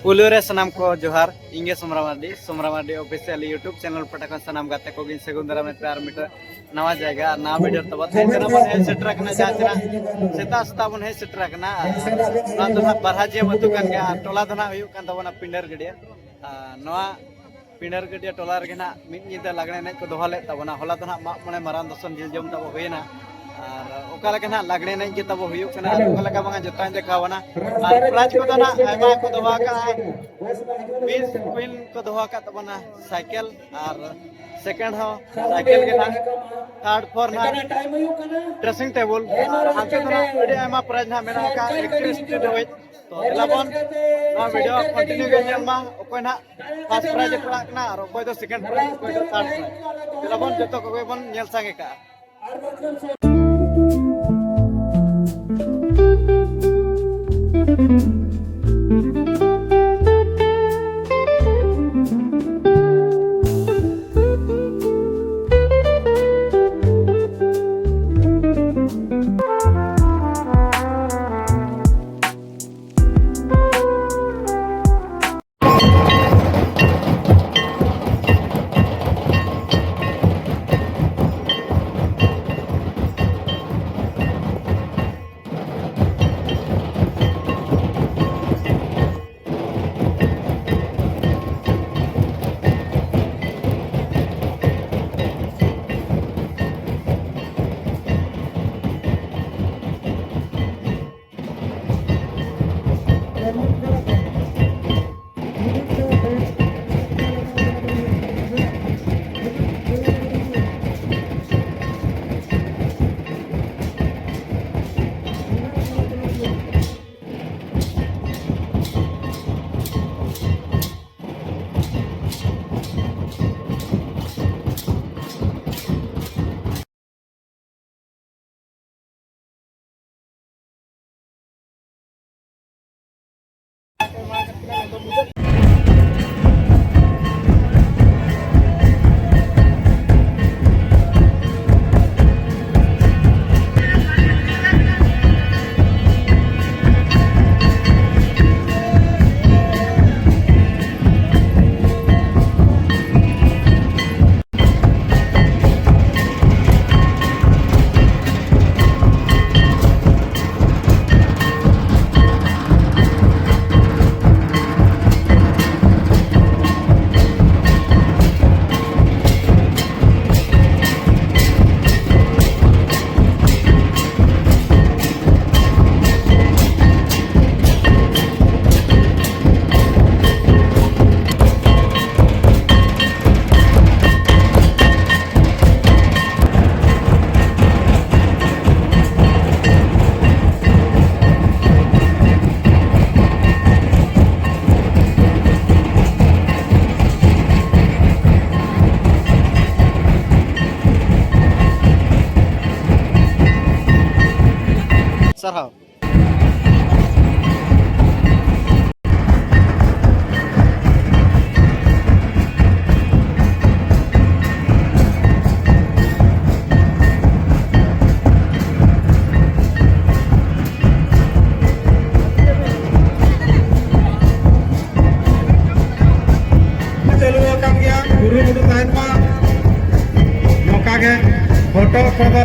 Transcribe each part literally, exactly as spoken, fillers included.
ᱯᱩᱭᱞᱩ ᱨᱮ ᱥᱟᱱᱟᱢ ᱠᱚ ᱡᱚᱦᱟᱨ, ᱤᱧ ᱜᱮ Somra Mardi, Somra Mardi official YouTube channel ᱯᱟᱦᱴᱟ ᱠᱷᱚᱱ ᱥᱟᱱᱟᱢ ᱜᱟᱛᱮ ᱠᱚᱜᱮᱧ ᱥᱟᱹᱜᱩᱱ ᱫᱟᱨᱟᱢᱮᱫ ᱯᱮᱭᱟ ᱟᱨ ᱢᱤᱫᱴᱟᱝ ᱱᱟᱣᱟ ᱡᱟᱭᱜᱟ ᱟᱨ ᱱᱟᱣᱟ ᱵᱷᱤᱰᱤᱭᱳ ᱛᱟᱵᱚ᱾ ᱛᱮᱦᱮᱧ ᱫᱚ ᱵᱚᱱ ᱦᱮᱡ ᱥᱮᱴᱮᱨ ᱟᱠᱟᱱᱟ ᱡᱟᱦᱟᱸ ᱪᱮ ᱱᱟᱜ ᱥᱮᱛᱟᱜ ᱥᱮᱛᱟᱜ ᱵᱚᱱ ᱦᱮᱡ ᱥᱮᱴᱮᱨ ᱟᱠᱟᱱᱟ᱾ ᱟᱨ ᱱᱚᱣᱟ ᱫᱚ ᱱᱟᱜ ᱵᱟᱨᱦᱟᱡᱤᱭᱟᱹ ᱟᱹᱛᱩ ᱠᱟᱱ ᱜᱮᱭᱟ ᱟᱨ ᱴᱚᱞᱟ ᱫᱚ ᱱᱟᱜ ᱦᱩᱭᱩᱜ ᱠᱟᱱ ᱛᱟᱵᱚᱱᱟ ᱯᱤᱸᱰᱟᱹᱨ ᱜᱟᱹᱰᱭᱟᱹ᱾ ᱟᱨ ᱱᱚᱣᱟ ᱯᱤᱸᱰᱟᱹᱨ ᱜᱟᱹᱰᱭᱟᱹ ᱴᱚᱞᱟ ᱨᱮᱜᱮ ᱱᱟᱜ ᱢᱤᱫ ᱧᱤᱫᱟᱹ ᱞᱟᱜᱽᱲᱮ ᱮᱱᱮᱡ ᱠᱚ ᱫᱚᱦᱚ ᱞᱮᱫ ᱛᱟᱵᱚᱱᱟ᱾ ᱦᱚᱞᱟ ᱫᱚ ᱱᱟᱜ ᱢᱟᱜ ᱢᱚᱬᱮ ᱢᱟᱨᱟᱝ ᱫᱚᱥᱚᱱ ᱡᱤᱞ ᱡᱚᱢ ᱛᱟᱵᱚ ᱦᱩᱭᱮᱱᱟ᱾ ᱟᱨ ᱚᱠᱟ ᱞᱮᱠᱟ ᱱᱟᱜ ᱞᱟᱜᱽᱲᱮ ᱮᱱᱮᱡ ᱜᱮ ᱛᱟᱵᱚ ᱦᱩᱭᱩᱜ ᱠᱟᱱᱟ ᱟᱨ ᱚᱠᱟ ᱞᱮᱠᱟ ᱵᱟᱝᱟ ᱡᱚᱛᱚᱧ ᱫᱮᱠᱷᱟᱣ ᱵᱚᱱᱟ᱾ ᱟᱨ ᱯᱨᱟᱭᱤᱡᱽ ᱠᱚᱫᱚ ᱱᱟᱜ ᱟᱭᱢᱟ ᱠᱚ ᱫᱚᱦᱚ ᱟᱠᱟᱫᱼᱟ᱾ ᱢᱤᱥ ᱠᱩᱭᱤᱱ ᱠᱚ ᱫᱚᱦᱚ ᱟᱠᱟᱫ ᱛᱟᱵᱚᱱᱟ ᱥᱟᱭᱠᱮᱞ, ᱟᱨ ᱥᱮᱠᱮᱱᱰ ᱦᱚᱸ ᱥᱟᱭᱠᱮᱞ ᱜᱮ ᱱᱟᱜ, ᱛᱷᱟᱨᱰ ᱯᱷᱳᱨ ᱱᱟᱜ ᱰᱨᱮᱥᱤᱝ ᱴᱮᱵᱩᱞ, ᱟᱨ ᱦᱟᱱᱛᱮ ᱫᱚ ᱱᱟᱜ ᱟᱹᱰᱤ ᱟᱭᱢᱟ ᱯᱨᱟᱭᱤᱡᱽ ᱱᱟᱜ ᱢᱮᱱᱟᱜ ᱟᱠᱟᱫ, ᱮᱠᱛᱨᱤᱥ ᱴᱤ ᱫᱷᱟᱹᱵᱤᱡ᱾ ᱛᱚ ᱫᱮᱞᱟ ᱵᱚᱱ ᱱᱚᱣᱟ ᱵᱷᱤᱰᱤᱭᱳ ᱠᱚᱱᱴᱤᱱᱤᱭᱩ ᱜᱮ ᱧᱮᱞ ᱢᱟ, ᱚᱠᱚᱭ ᱱᱟᱜ ᱯᱷᱟᱥᱴ ᱯᱨᱟᱭᱤᱡᱽ ᱮ ᱯᱟᱲᱟᱜ ᱠᱟᱱᱟ ᱟᱨ ᱚᱠᱚᱭ ᱫᱚ ᱥᱮᱠᱮᱱᱰ ᱯᱨᱟᱭᱤᱡᱽ, ᱚᱠᱚᱭ ᱫᱚ ᱛᱷᱟᱨᱰ ᱯᱨᱟᱭᱤᱡᱽ᱾ ᱫᱮᱞᱟ ᱵᱚᱱ ᱡᱚᱛᱚ ᱠᱚᱜᱮ ᱵᱚᱱ ᱧᱮᱞ ᱥᱟᱸᱜᱮ ᱠᱟᱜᱼᱟ᱾ ᱛᱟᱦᱮᱱ ᱢᱟ᱾ ᱱᱚᱝᱠᱟ ᱜᱮ ᱯᱷᱳᱴᱳ ᱠᱚᱫᱚ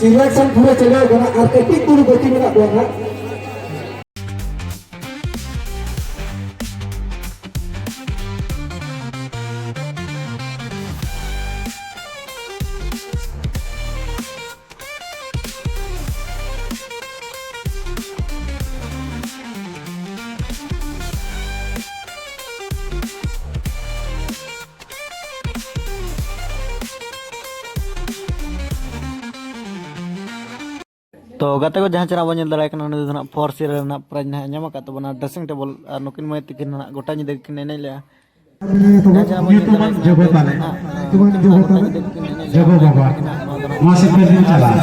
ᱥᱤᱞᱮᱠᱥᱚᱱ ᱯᱩᱨᱟᱹ ᱪᱟᱞᱟᱣ ᱠᱟᱱᱟ, ᱟᱨ ᱠᱟᱹᱴᱤᱡ ᱪᱩᱞᱩᱝ ᱵᱟᱹᱠᱤ ᱢᱮᱱᱟᱜ ᱠᱚᱣᱟ ᱦᱟᱸᱜ᱾ ᱛᱚ ᱜᱟᱛᱮ ᱠᱚ, ᱡᱟᱦᱟᱸ ᱪᱮᱱᱟᱜ ᱵᱚᱱ ᱧᱮᱞ ᱫᱟᱲᱮᱭᱟᱜ ᱠᱟᱱᱟ, ᱩᱱᱤ ᱫᱚ ᱱᱟᱦᱟᱜ ᱯᱷᱳᱨ ᱥᱤ ᱨᱮ ᱱᱟᱦᱟᱜ ᱯᱨᱟᱭᱤᱡᱽ ᱱᱟᱦᱟᱜ ᱮ ᱧᱟᱢ ᱟᱠᱟᱫ ᱛᱟᱵᱚᱱᱟ, ᱰᱨᱮᱥᱤᱝ ᱴᱮᱵᱚᱞ, ᱟᱨ ᱱᱩᱠᱤᱱ ᱢᱟᱹᱭ ᱛᱟᱹᱠᱤᱱ ᱱᱟᱦᱟᱜ ᱜᱚᱴᱟ ᱧᱤᱫᱟᱹ ᱜᱮᱠᱤᱱ ᱮᱱᱮᱡ ᱞᱮᱜᱼᱟ᱾ ᱡᱟᱦᱟᱸ ᱪᱮᱱᱟᱜ ᱵᱚᱱ ᱧᱮᱞ ᱧᱩᱛᱩᱢᱟᱱ ᱫᱟᱲᱮᱭᱟᱜ ᱡᱚᱜᱚ ᱠᱟᱱᱟ, ᱛᱟᱞᱮ, ᱱᱟᱦᱟᱜ, ᱧᱩᱛᱩᱢᱟᱱ ᱡᱚᱜᱚ ᱛᱟᱞᱮ, ᱡᱚᱜᱚ ᱵᱟᱵᱟ, ᱱᱚᱣᱟ ᱥᱮᱫ ᱯᱮ ᱪᱟᱞᱟᱜᱼᱟ᱾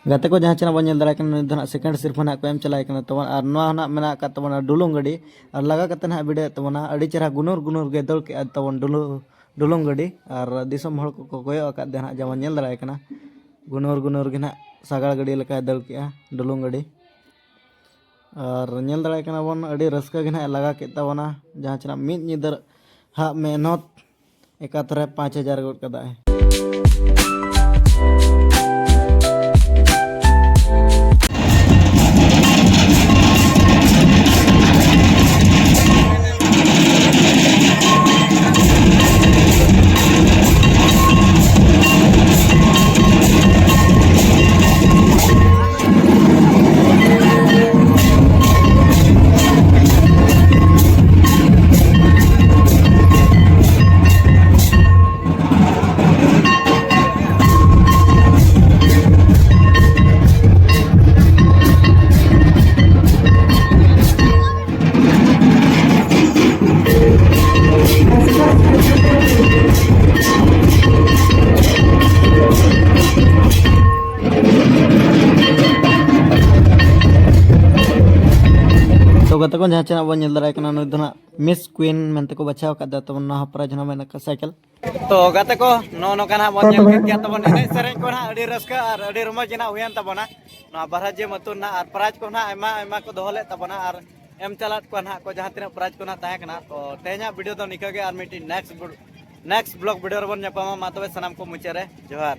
ᱜᱟᱛᱮ ᱠᱚ, ᱡᱟᱦᱟᱸ ᱪᱮ ᱱᱟᱜ ᱵᱚᱱ ᱧᱮᱞ ᱫᱟᱲᱮᱭᱟᱜ ᱠᱟᱱᱟ, ᱱᱩᱭ ᱫᱚ ᱱᱟᱜ ᱥᱮᱠᱮᱱᱰ ᱥᱤᱨᱯᱷᱟᱹ ᱱᱟᱜ ᱠᱚ ᱮᱢ ᱪᱟᱞᱟᱭ ᱠᱟᱱᱟ ᱛᱟᱵᱚᱱ᱾ ᱟᱨ ᱱᱚᱣᱟ ᱦᱚᱸ ᱱᱟᱜ ᱢᱮᱱᱟᱜ ᱟᱠᱟᱫ ᱛᱟᱵᱚᱱᱟ ᱰᱩᱞᱩᱝ ᱜᱟᱹᱰᱤ, ᱟᱨ ᱞᱟᱜᱟ ᱠᱟᱛᱮ ᱱᱟᱜ ᱵᱤᱰᱟᱹᱣᱮᱫ ᱛᱟᱵᱚᱱᱟ᱾ ᱟᱹᱰᱤ ᱪᱮᱦᱨᱟ ᱜᱩᱱᱩᱨ ᱜᱩᱱᱩᱨ ᱜᱮ ᱫᱟᱹᱲ ᱠᱮᱜᱼᱟ ᱛᱟᱵᱚᱱ ᱰᱩᱞᱩ-, ᱰᱩᱞᱩᱝ ᱜᱟᱹᱰᱤ᱾ ᱟᱨ ᱫᱤᱥᱚᱢ ᱦᱚᱲ ᱠᱚᱠᱚ ᱠᱚᱭᱚᱜ ᱟᱠᱟᱫ ᱫᱮᱭᱟ ᱱᱟᱜ, ᱡᱮᱢᱚᱱ ᱧᱮᱞ ᱫᱟᱲᱮᱭᱟᱭ ᱠᱟᱱᱟ, ᱜᱩᱱᱩᱨ ᱜᱩᱱᱩᱨ ᱜᱮ ᱱᱟᱜ ᱥᱟᱜᱟᱲ ᱜᱟᱹᱰᱤ ᱞᱮᱠᱟᱭ ᱫᱟᱹᱲ ᱠᱮᱜᱼᱟ ᱰᱩᱞᱩᱝ ᱜᱟᱹᱰᱤ᱾ ᱟᱨ ᱧᱮᱞ ᱫᱟᱲᱮᱭᱟᱭ ᱠᱟᱱᱟ ᱵᱚᱱ, ᱟᱹᱰᱤ ᱨᱟᱹᱥᱠᱟᱹ ᱜᱮ ᱱᱟᱜ ᱮ ᱞᱟᱜᱟ ᱠᱮᱫ ᱛᱟᱵᱚᱱᱟ᱾ ᱡᱟᱦᱟᱸ ᱪᱮ ᱱᱟᱜ ᱢᱤᱫ ᱧᱤᱫᱟᱹ ᱦᱟᱜ ᱢᱮᱦᱱᱚᱛ ᱮᱠᱟᱛᱨᱮ ᱯᱟᱸᱪ ᱦᱟᱡᱟᱨ ᱜᱚᱫ ᱠᱟᱫᱟᱭ᱾ ᱛᱚ ᱜᱟᱛᱮ ᱠᱚ, ᱡᱟᱦᱟᱸ ᱪᱮ ᱱᱟᱜ ᱵᱚᱱ ᱧᱮᱞ ᱫᱟᱲᱮᱭᱟᱜ ᱠᱟᱱᱟ, ᱱᱩᱭ ᱫᱚ ᱱᱟᱜ ᱢᱤᱥ ᱠᱩᱭᱤᱱ ᱢᱮᱱᱛᱮ ᱠᱚ ᱵᱟᱪᱷᱟᱣ ᱟᱠᱟᱫ ᱛᱟᱵᱚᱱᱟ᱾ ᱱᱚᱣᱟ ᱯᱨᱟᱭᱤᱡᱽ ᱦᱚᱸ ᱢᱮᱱᱟᱜ ᱟᱠᱟᱫ ᱥᱟᱭᱠᱮᱞ᱾ ᱛᱚ ᱜᱟᱛᱮ ᱠᱚ, ᱱᱚᱜᱼᱚ ᱱᱚᱝᱠᱟ ᱱᱟᱜ ᱵᱚᱱ ᱧᱮᱞ ᱠᱮᱫ ᱜᱮᱭᱟ ᱛᱟᱵᱚᱱ ᱮᱱᱮᱡ ᱥᱮᱨᱮᱧ ᱠᱚ ᱱᱟᱜ ᱟᱹᱰᱤ ᱨᱟᱹᱥᱠᱟᱹ ᱟᱨ ᱟᱹᱰᱤ ᱨᱚᱢᱚᱡᱽ ᱜᱮ ᱱᱟᱜ ᱦᱩᱭᱮᱱ ᱛᱟᱵᱚᱱᱟ ᱱᱚᱣᱟ ᱵᱟᱨᱦᱟᱡᱤᱭᱟᱹ ᱟᱹᱛᱩ ᱨᱮᱱᱟᱜ᱾ ᱟᱨ ᱯᱨᱟᱭᱤᱡᱽ ᱠᱚ ᱱᱟᱜ ᱟᱭᱢᱟ ᱟᱭᱢᱟ ᱠᱚ ᱫᱚᱦᱚ ᱞᱮᱫ ᱛᱟᱵᱚᱱᱟ ᱟᱨ ᱮᱢ ᱪᱟᱞᱟᱫ ᱠᱚᱣᱟ ᱱᱟᱜ ᱠᱚ ᱡᱟᱦᱟᱸ ᱛᱤᱱᱟᱹᱜ ᱯᱨᱟᱭᱤᱡᱽ ᱠᱚ ᱱᱟᱜ ᱛᱟᱦᱮᱸ ᱠᱟᱱᱟ᱾ ᱛᱚ ᱛᱮᱦᱮᱧᱟᱜ ᱵᱷᱤᱰᱤᱭᱳ ᱫᱚ ᱱᱤᱝᱠᱟᱹ ᱜᱮ, ᱟᱨ ᱢᱤᱫᱴᱤᱡ ᱱᱮᱠᱥᱴ ᱱᱮᱠᱥᱴ ᱵᱞᱚᱜ ᱵᱷᱤᱰᱤᱭᱳ ᱨᱮᱵᱚᱱ ᱧᱟᱯᱟᱢᱟ᱾ ᱢᱟ ᱛᱚᱵᱮ ᱥᱟᱱᱟᱢ ᱠᱚ ᱢᱩᱪᱟᱹᱫ ᱨᱮ ᱡᱚᱦᱟᱨ᱾